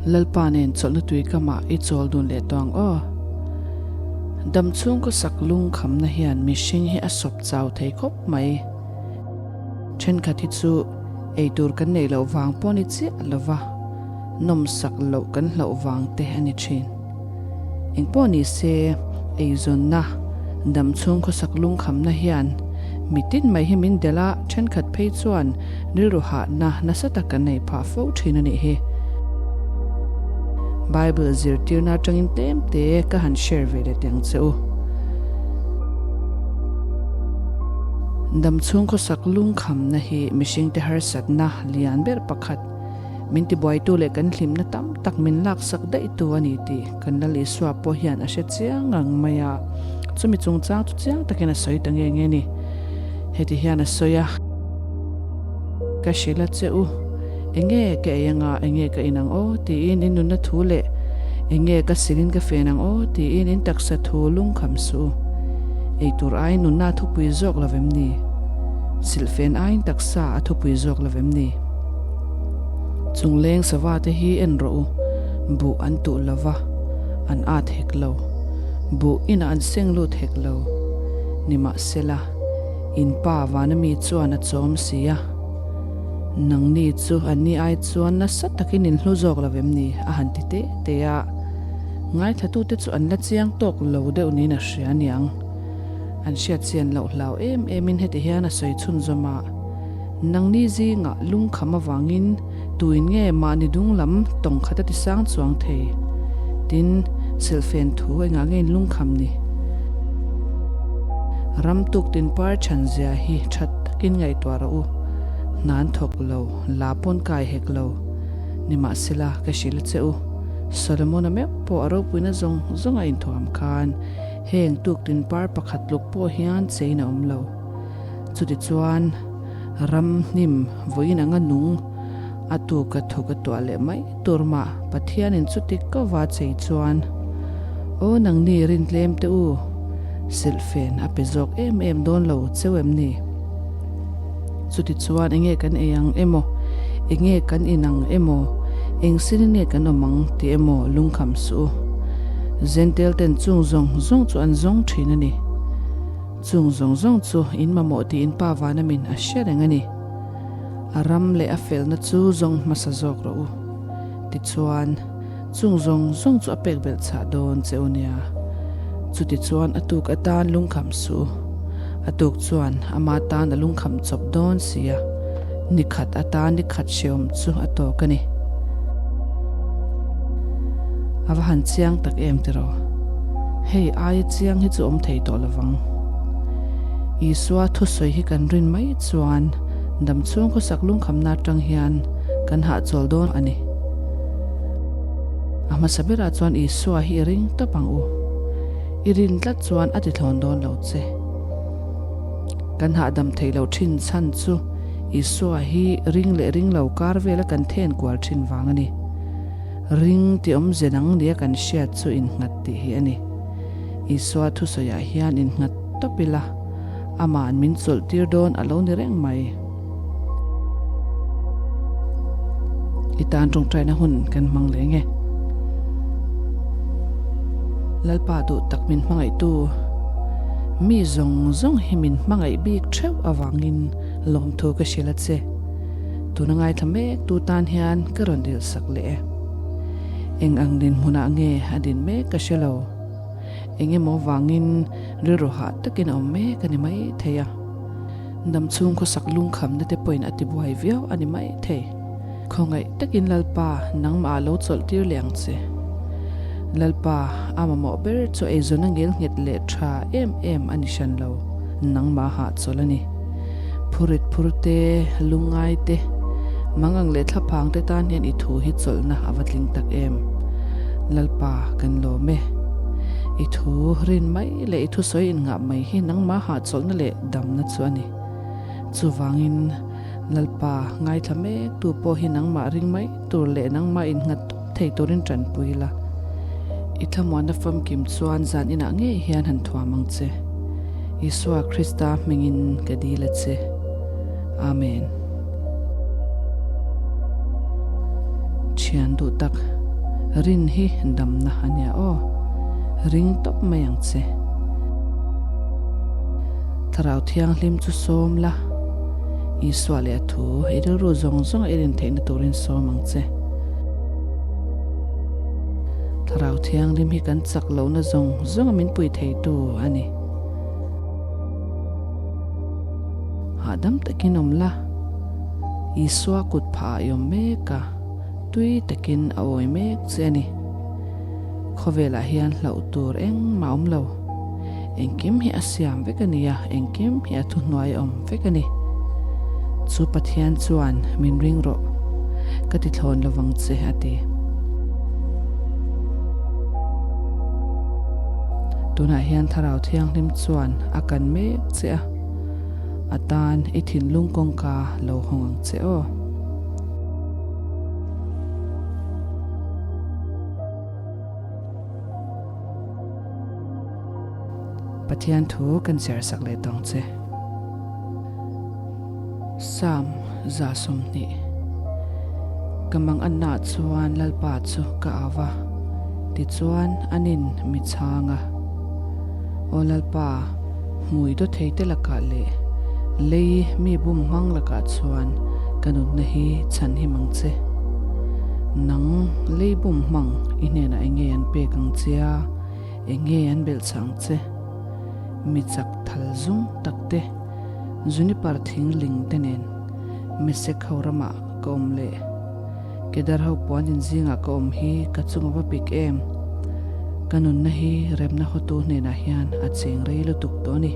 Lalpa nen chawlhna tui kamah i chawl dun leh tawh ang aw. Dam chhungkaw sak lung khamna hian mihring hi a sawp chau thei khawp mai. Thenkhat hi chu eitur kan neih loh vang pawh ni chiah lova nawmsak loh kan hlauh vang te a ni thin. Engpawh ni se, eizawnna, dam chhung khawsak lungkhamna hian mitin mai hi min delh a, thenkhat phei chuan rilru hahna nasa tak kan nei phah fo thin a nih hi. Bible zirtirna atangin tlem te ka han share ve leh teng che u. Dam chhung khawsak lungkhamna hi mihringte harsatna lian ber pakhat. Min tibuaitu leh kan hlimna tam tak min laksak daihtu a ni tih kan Lal Isua pawh hian a hre chiang ngang mai a, chumi chungchang chu chiang takin a sawi ta nge nge ni. Heti hian a sawi a, Ka hrilh a che u, enge ka ei anga, enge ka in ang aw tiin in nunna thu leh enge ka silin ka fen ang aw tiin in taksa thu lungkham suh u. Ei tur aiin nunna a thupui zawk lo vem ni? Silhfen aiin taksa a thupui zawk lo vem ni? Chungleng sava te hi en rawh u, buh an tuh lo va, an at hek lo. Buh inah an seng lut hek lo. Nimahsela, in pa vana mi chuan a chawm si a. Nangni chu anni ai chuan nasa takin in hlu zawk lo vem ni? a han ti teh teh a. Ngaithlatute chu an la chiang tawk lo deuh niin a hria aniang. An hriatchian loh hlau em emin heti hian a sawi chhunzawm a. Nangni zingah lungkham avangin tuin nge mahni dung lam tawng khat a ti sang chuang thei? Tin, silhfen thu engah nge in lungkham ni? Ram tuk tin par chhan zia hi that takin ngaihtuah rawh u. Hnan thawk lo, la pawn kai hek lo. Nimahsela, ka hrilh a che u, Solomon-a meuh pawh a ropuina zawng zawng a inthuam khan heng tuk tin par pakhat tluk pawh hian chein a awm lo. Chutichuan, ram hnim vawiin anga nung a tu ka thu ka tuah leh mai tur mah Pathianin chuti ka va chei chuan, Aw nangni rin tlem te u, silhfen a pe zawk em em dawn lo cheu em ni? Chutichuan enge kan ei ang emaw, enge kan in ang emaw, eng sinin nge kan awm ang tih emaw lungkham suh u. Zentel ten chung zawng zawng chu an zawng thin a ni. Chung zawng zawng chu in mamawh tiin Pa Vanamin a hre reng a ni. A ram leh a felna chu zawng hmasa zawk rawh u. Tichuan, chung zawng zawng chu a pek belh chhah dawn che u nia. Chutichuan a tuk atan lungkham suh u. A tuk chuan ama tan a lungkham chawp dawn si a, ni khat atan ni khat hreawm chu a tawk a ni. A va han chiang tak em tiraw? Hei aia chiang hi chu awm thei tawh lovang. Isua thusawi hi kan rin mai chuan dam chhung khawsak lungkhamna atang hian kan hahchawl dawn a ni. A hmasa berah chuan Isua hi i ring tawp ang u. I rin tlat chuan a tithlawn dawn lo che. Kan hahdam thei lo thin chhan chu Isua hi ring leh ring lo kar vela kan then kual thin vang a ni. Ring tih awmze dang nia kan hriat chu innghat tih hi a ni. Isua thusawiah hian innghat tawp ila, ama'n min chawlh tir dawn a lo ni reng mai. I tan tawngtaina hun kan hmang leng e. Lalpa duh tak min hmangaihtu, mi zawng zawng hi min hmangaih bik theuh avangin lawmthu ka hrilh a che. Tuna ngaithla mek tu tan hian ka rawn dil sak leh e. Eng ang dinhmunah nge a din mek ka hre lo. Eng emaw vangin rilru hah takin a awm mek a ni mai thei a. Dam chhung khawsak lungkhamna te pawhin a tibuai viau a ni mai thei. Khawngaih takin Lalpa nangmah lo chawlh tir leh ang che. Lalpa a mamawh ber chu eizawn a ngel nghet leh tha em em a ni hran lo, nangmah hahchawlh a ni. Phurit phur te, lungngai te, mangang leh thlaphang te tan hian i thu hi chawlhna a va tling tak em. Lalpa kan lawm e. I thu rin mai leh i thusawi inngah mai hi nangmah hahchawlhna leh damna chu a ni. Chuvangin Lalpa ngaithla mek tu pawh hi nangmah ring mai tur leh nangmah innghat tawp thei turin tanpui la. I thlamuanna famkim chuan zan inah ngei hian han thuam ang che. Isua Krista hmingin ka dil a che. Amen. Thian duh tak. Rin hi damna a nia aw. Ring tawp mai ang che. Thlarau Thianghlim chu sawm la, Isua leh a thu i rilru zawng zawng a i rin theihna turin sawm ang che. Thlarau Thianghlim hi kan chak lohna zawng zawng a min pui theitu a ni. Hahdam takin awm la, Isua kut phah ah i awm mek a, tui takin a awi mek che a ni. Khawvelah hian hlauh tur engmah awm lo. Engkim hi a siam vek a nia, engkim hi a thuhnuai awm vek a ni. Chu Pathian chuan min ring rawh, ka ti thlawn lovang che a ti. Tunah hian Thlarau Thianghlim chuan a kan mek che a, a tan i thinlung kawngka lo hawng ang che aw. Pathian thu kan chhiar sak leh tawng che. Psalm 120 Ka mang anna chuan Lalpa chu ka au va, tichuan anin mi chhang a. Aw Lalpa, hmui daw thei te lakah leh lei mi bum hmang lakah chuan ka nunna hi chhan him ang che. Nang lei bum hmang i hnenah enge an pek ang che a, enge an belh chah ang che? Mi chak thal zung tak te, juniper thing ling te nen Mesek ho ramah ka awm leh. Kedar ho puan in zingah ka awm hi ka chung a va pik em? Ka nunna hi remna hotu hnenah hian a cheng rei lutuk tawh a ni.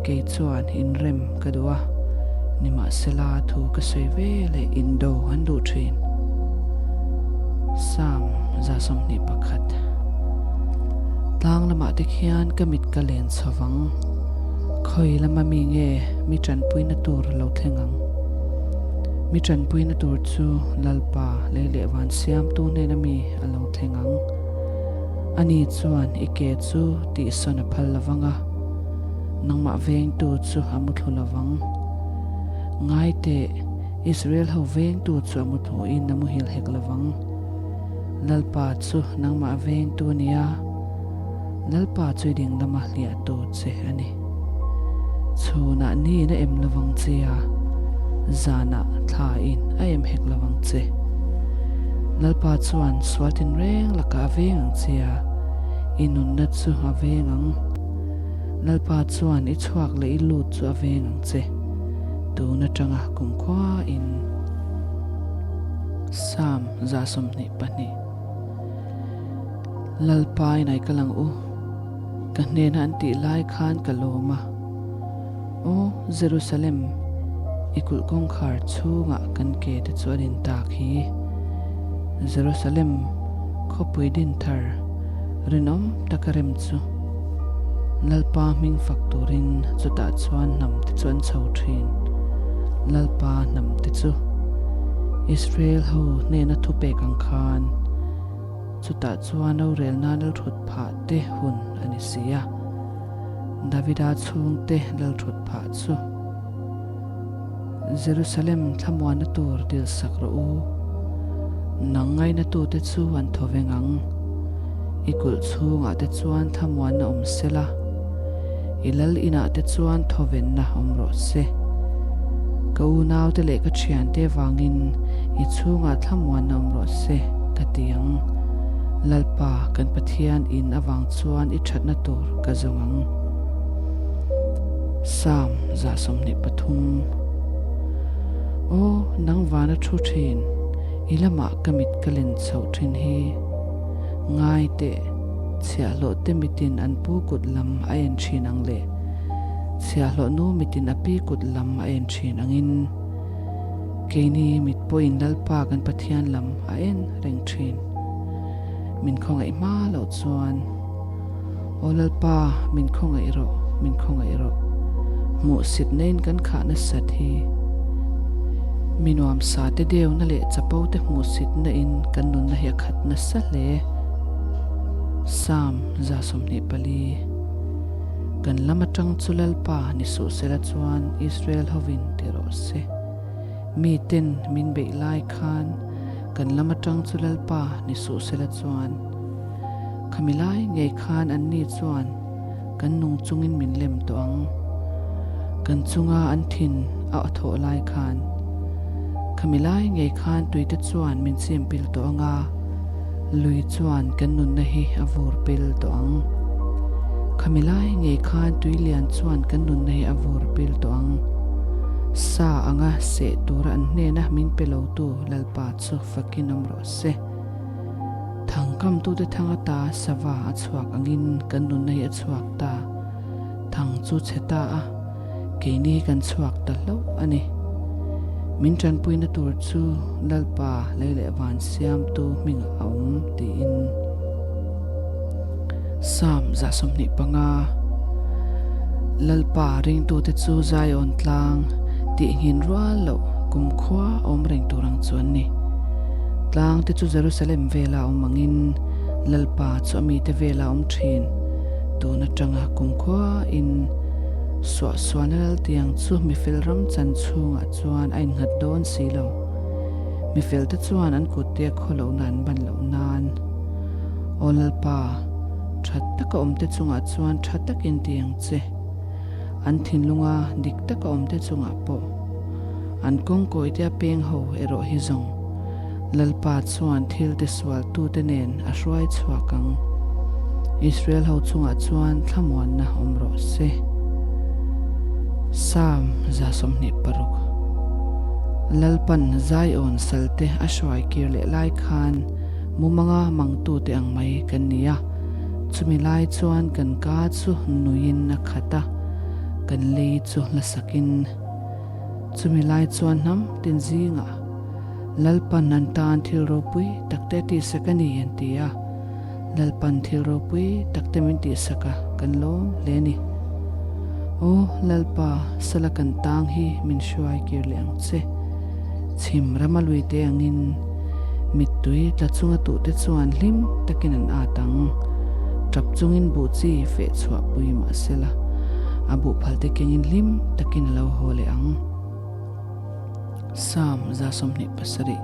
Kei chuan inrem ka duh a, nimahsela thu ka sawi ve leh indo an duh thin. Psalm 121 Tlang lamah te khian ka mit ka len chho vang. Khawi lama mi nge mi tanpuina tur lo thleng ang? Mi tanpuina tur chu Lalpa lei leh van siamtu hnena mi a lo thleng ang. Ani chuan i ke chu tihsawn a phal lo vang a, nangmah vengtu chu a muthlu lo vang. Ngai teh, Israel ho vengtu chu a muthluin a muhil hek lo vang. Lalpa chu nangmah vengtu a ni a. Lalpa chu i ding lama hliahtu che a ni. Chhunah niin a em lovang che a, zanah thlain a em hek lovang che. Lalpa chuan sual tinreng lakah a veng ang che a, i nunna chu a veng ang. Lalpa chuan i chhuak leh i lut chu a veng ang che, tun atanga kumkhuain. Psalm 122. Lalpa inai ka lang u, ka hnena an tih lai khan ka lawm a. Aw Jerusalem, i kulh kawngkhar chhungah kan ke te chu an intak hi. Jerusalem khawpui din thar rinawm taka rem chu Lalpa hming fak turin chutah chuan hnam te chu an chho thin. Lalpa hnam te chu Israel ho hnena thupek ang khan Chutah chuan rorelna lalthut phah te hun a ni si a, Davida chhungte lalthut phah chu Jerusalem thlamuanna tur dilsak rawh u, nang ngainatute chu an thaw veng ang, i kulh chhungah te chuan thlamuanna awm se la, i lal inah te chuan thawvenna awm rawh se. Ka unaute leh ka thiante vangin i chhungah thlamuanna awm rawh se, ka ti ang. Lalpa, kan Pathian in avang chuan i thatna tur ka zawng ang. Psalm 123 Aw, nang vana thu thin, i lamah ka mit ka len chhoh thin hi. Ngai teh, chhiahhlawh te mitin an pu kut lam a en thin ang leh chhiahhlawh nu mitin a pi kut lam a en thin angin keini mit pawhin Lalpa kan Pathian lam a en reng thin. Min khawngaih hma loh chuan, Aw Lalpa, min khawngaih rawh, min khawngaih rawh. Hmuhsitna in kan khah nasat hi. Mi nuamsa te deuna leh chapo te hmuhsitna in kan nunna hi a khat nasa hle. Psalm 124. Kan lam atang chu Lalpa ni suh sela chuan Israel hovin ti rawh se. Miten min beih lai khan. Kan lam atang chu Lalpa ni suh sela chuan khami lai ngei khan anni chuan kan nung chungin min lem tawh ang. Kan chunga an thin a thawh lai khan khami lai ngei khan tuite chuan min chim pil tawh ang a, lui chuan kan nunna hi a vur pil tawh ang. Khami lai ngei khan tui lian chuan kan nunna hi a vur pil tawh ang. Sa anga seh tura an hnena min pe lotu Lalpa chu fakin awm rawh se. Thangkamtute thang ata sava a chhuak angin kan nunna hi a chhuak ta. Thang chu chhe ta a, keini hi kan chhuak ta hlauh a ni. Min tanpuina tur chu Lalpa lei leh van siamtu hmingah a awm tiin Psalm 25 Lalpa ringtute chu Zion tlang tihnghin rual loh kumkhua awm reng tur ang chu an ni. Tlang te chu Jerusalem vela awm angin Lalpa chu a mite vela awm thin. Tun atanga kumkhua in suahsualna laltiang chu mifel ram chan chhungah chuan a innghat dawn si lo. Mifel te chuan an kutte a khaw lohna an ban loh nan. Aw Lalpa, tha taka awmte chungah chuan tha takin ti ang che. An thinlunga dik taka awmte chungah pawh an kawngkawite a peng ho erawh hi zawng. Lalpa chuan thil ti sualtute nen a hruai chhuak ang. Israel ho chungah chuan thlamuanna awm rawh se. Psalm 26 Lalpan Zion salte a hruai kir leh lai khan mumanga mangtute ang mai kan ni a, chumi lai chuan kan ka chu nuiin a khat a, kan lei chu hlasakin. Chumi lai chuan hnam tin zingah Lalpan an tan thil ropui takte a tihsak a ni an ti a, Lalpan thil ropui takte min tihsak a kan lawm hle a ni. Aw Lalpa, sala kan tang hi min hruai kir leh ang che. Chhim rama luite angin mittui tla chunga tuhte chuan hlim takin an at ang. Tap chungin buh chi feh chhuah pui mah sela, a buh phalte kengin hlim takin a lo haw leh ang. Psalm 27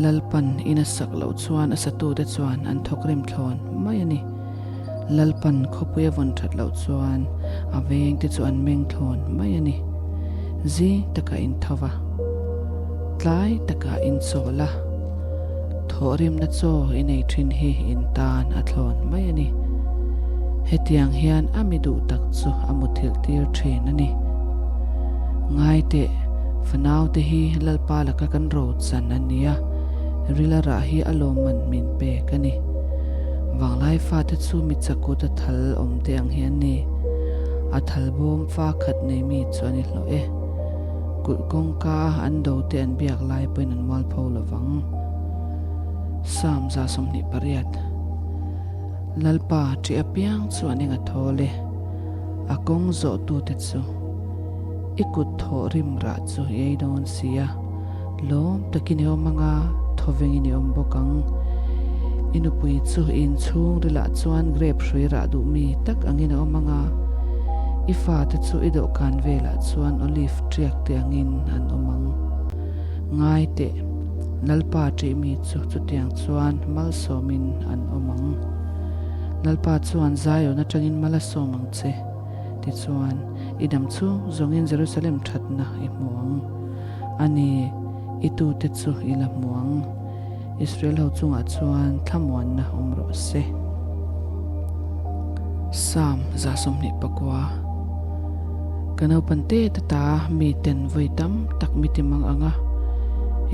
Lalpan in a sak loh chuan a satute chuan an thawk rem thlawn mai a ni. Lalpan khawpui a vawn that loh chuan a vengte chu an meng thlawn mai a ni. Zing takah in tho va, tlai takah in chawl a, thawhrimna chaw i nei thin hi in tan a thlawn mai a ni. Hetiang hian a mi duh tak chu a muthilh tir thin a ni. Ngai teh, fanaute hi Lalpa laka kan ro chan a nia, rila rah hi a lawmman min pek a ni. Vanglai fate chu mi chakut a thal awm te ang hi an ni. A thal bawm fa khat nei mi chu an i hlawh e. Kulh kawngka a an do te an biak lai pawhin an mualpho lo vang. Psalm 28 Lalpa ṭih apiang chu an eng a thawl e. A kawng zawhtute chu i kut thawh rim rah chu i ei dawn si a. Lawm takin i awm anga thawvengin i awm bawk ang. I nupui chu i inchhung rilah chuan grape hrui rah duh mi tak angin a awm anga, i fate chu i dawhkan velah chuan olive ṭiak te angin an awm ang. Ngai teh, Lalpa ṭih mi chu chutiang chuan malsawmin an awm ang. Lalpa chuan Zion aṭangin mal a sawm ang che, tichuan i dam chhung zawngin Jerusalem ṭhatna i hmu ang. A ni, i tute chu i la hmu ang. Israel ho chungah chuan thlamuanna awm rawh se. Psalm 29 Ka naupan te ta ta mi ten vawi tam tak mi ti mang ang a,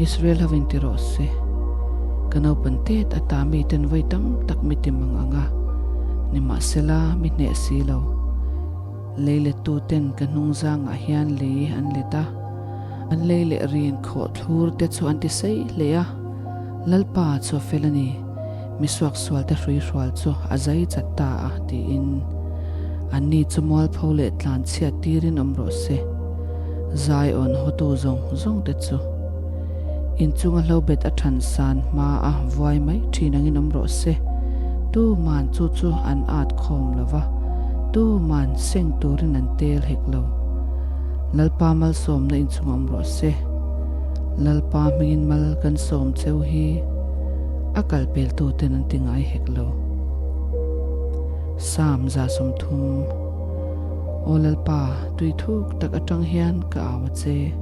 Israel ho in ti rawh se. Ka naupan te ta ta mi ten vawi tam tak mi ti mang ang a, nimahsela mi hneh si lo. Lei lettu ten ka hnung zangah hian lei an let a, an lei leh rin khawh thlur te chu an ti sei hle a. Lalpa chu a fel a ni, mi suaksual te hrui hrual chu a zai chat ta a, tiin anni chu mualpho leh tlan chhiat tirin awm rawh se. Zion hawtu zawng zawng te chu inchunga hlobet a than san hma a vuai mai thin angin awm rawh se. Tuman chu chu an at khawm lo va, tuman seng turin an tel hek lo. Lalpa malsawmna inchung awm rawh se. Lalpa hmingin mal kan sawm cheu hi a kal peltuten an ti ngai hek lo. Psalm 30 Aw Lalpa, tui thuk tak atang hian ka au a che.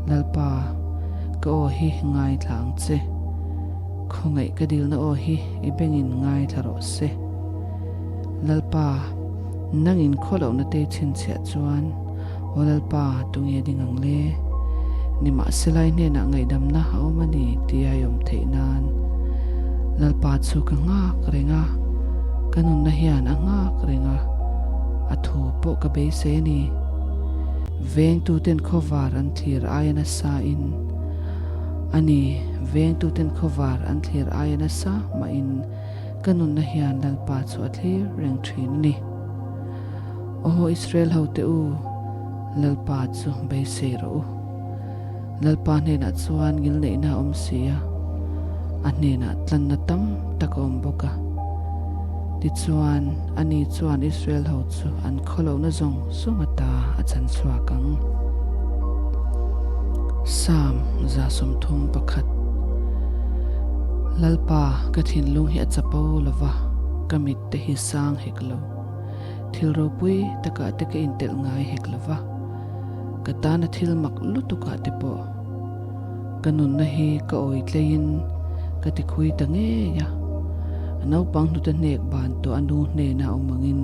Lalpa, ka aw hi ngaithla ang che. Khawngaih ka dilna aw hi i bengin ngaithla rawh se. Lalpa, nangin khawlohna te i chhinchhiah chuan, Aw Lalpa, tunge ding ang le? Nimahsela i hnenah ngaihdamna a awm a ni tia i awm theih nan. Lalpa chu ka nghak reng a, ka nunna hian a nghak reng a, a thu pawh ka beisei a ni. Vengtuten khawvar an thlir aia nasa in, a ni, vengtuten khawvar an thlir aia nasa mahin ka nunna hian Lalpa chu a thlir reng thin a ni. Aw Israel hote u, Lalpa chu beisei rawh u. Lalpa hnenah chuan ngilneihna a awm si a, a hnenah tlanna tam tak a awm bawk a. Tichuan, ani chuan Israel ho chu an khawlohna zawng zawng ata a chan chhuak ang. Psalm 31 Lalpa, ka thinlung hi a chapo lo va, ka mit te hi sang hek lo. Thil ropui takah te ka intelh ngai hek lo va, ka tana thil mak lutukah te pawh ka nunna hi ka awi tleiin ka tikhui ta ngei a. A naupang hnute hnek ban tawh a nu hnenah awm angin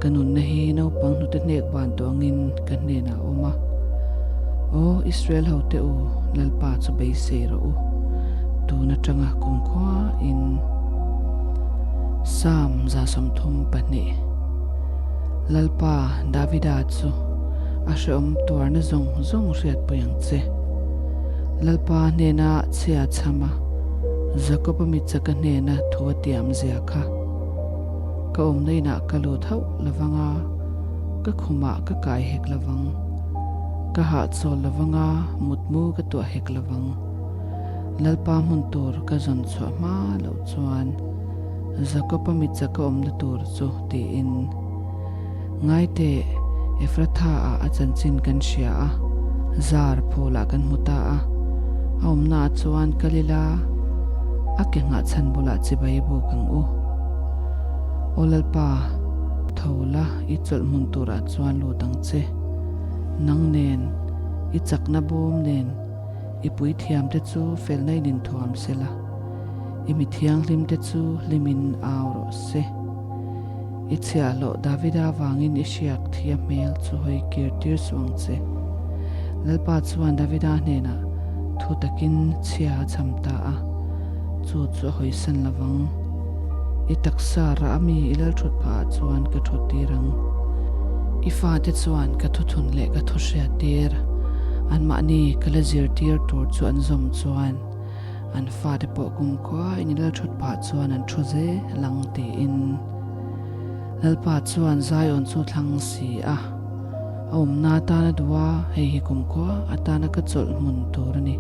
ka nunna hi naupang hnute hnek ban tawh angin ka hnenah a awm a. Aw Israel hote u, Lalpa chu beisei rawh u, tun atanga kumkhuain. Psalm 32 Lalpa Davida chu a hrehawm tuarna zawng zawng hriatpui ang che. Lalpa hnena chhia chham a, Jakob-a mitchaka hnena thu a tiam zia kha. Ka awmna inah ka lut hauh lovang a, ka khumah ka kai hek lovang. Ka hahchawl lovang a, mutmu ka tuah hek lovang. Lalpa hmun tur ka zawn chhuah hma loh chuan Jakob-a mitcha ka awmna tur chu tiin Ngaite Ephratha-ah a chanchin kan hria a, zar phulah kan hmu ta a. A awmnaah chuan kal ila, a ke nghah chhan bulah chibai buk ang u. Aw Lalpa, tho la, i chawlh hmun turah chuan lut ang che. Nang nen, i chakna bawm nen, I puithiamte chu felna in inthuam se la, i mi thianghlimte chu hlimin au rawh se. I chhiahhlawh Davida avangin i hriak thi a hmel chu hawi kir tir suh ang che. Lalpa chuan Davida hnenah thu takin chhia a cham ta a, chu chu a hawisan lo vang. I taksa rah a mi i lal thut phah ah chuan ka thut tir ang. I fate chuan ka thuthun leh ka thu hriat tir, anmahni ka la zirtir tur chu an zawm chuan an fate pawh kumkhua in i lal thut phah chuan an thu zel ang tiin Lalpa chuan Zion chu thlang si a, a awmna atana duh a, hei hi kumkhua atana ka chawlh hmun tur a ni.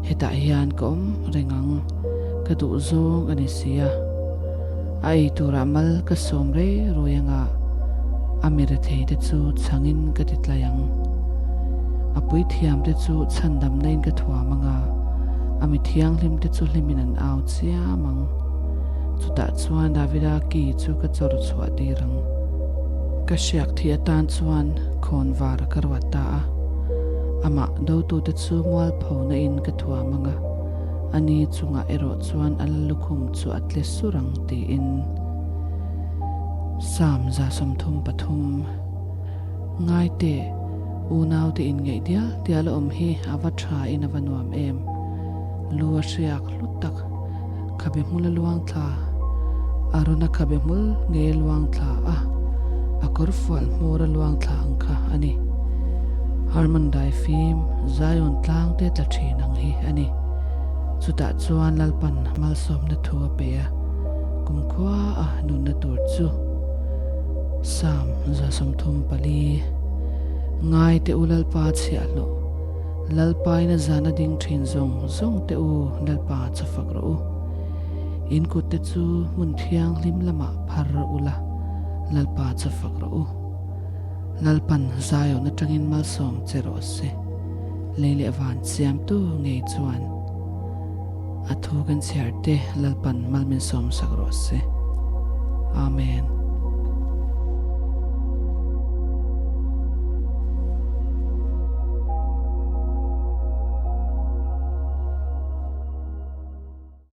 Hetah hian ka awm reng ang, ka duh zawng a ni si a. A ei turah mal ka sawm rei rui anga a mi retheite chu chhangin ka ti tlai ang. A puithiamte chu chhandamna in ka thuam anga a mi thianghlimte chu hlimin an au chiam ang. Chutah chuan Davida ki chu ka chawr chhuah tir ang. Ka hriak thih atan chuan khawn var ka ruat ta a, amah dotute chu mualphona in ka thuam ang a, ani chungah erawh chuan a la lukhum chu a tle sur ang tiin. Psalm 33 Ngaite, unaute inngeih dial dial a awm hi a va tha in a va nuam em. Lu a hriak hlut tak. Khabe hmul a luang thla, Arona khabe hmul ngei a luang thla a, a kawr fual hmawr a luang thla ang kha a ni. Hermon dai fim, Zion tlang te tla thin ang hi a ni. Chutah chuan Lalpan malsawmna thu a pe a, kumkhua a nunna tur chu. Psalm 34 Ngai teh u Lalpa chhiahhlawh. Lalpain a zan a ding thin zawng zawng teh u, Lalpa chu fak rawh u. In kut te chu hmun thianghlim lamah phar u la, Lalpa chu fak rawh u. Lalpan Zion atangin malsawm che rawh se. Lei leh van siamtu ngei chuan a thu kan chhiar te Lalpan mal min sawmsak rawh se. Amen.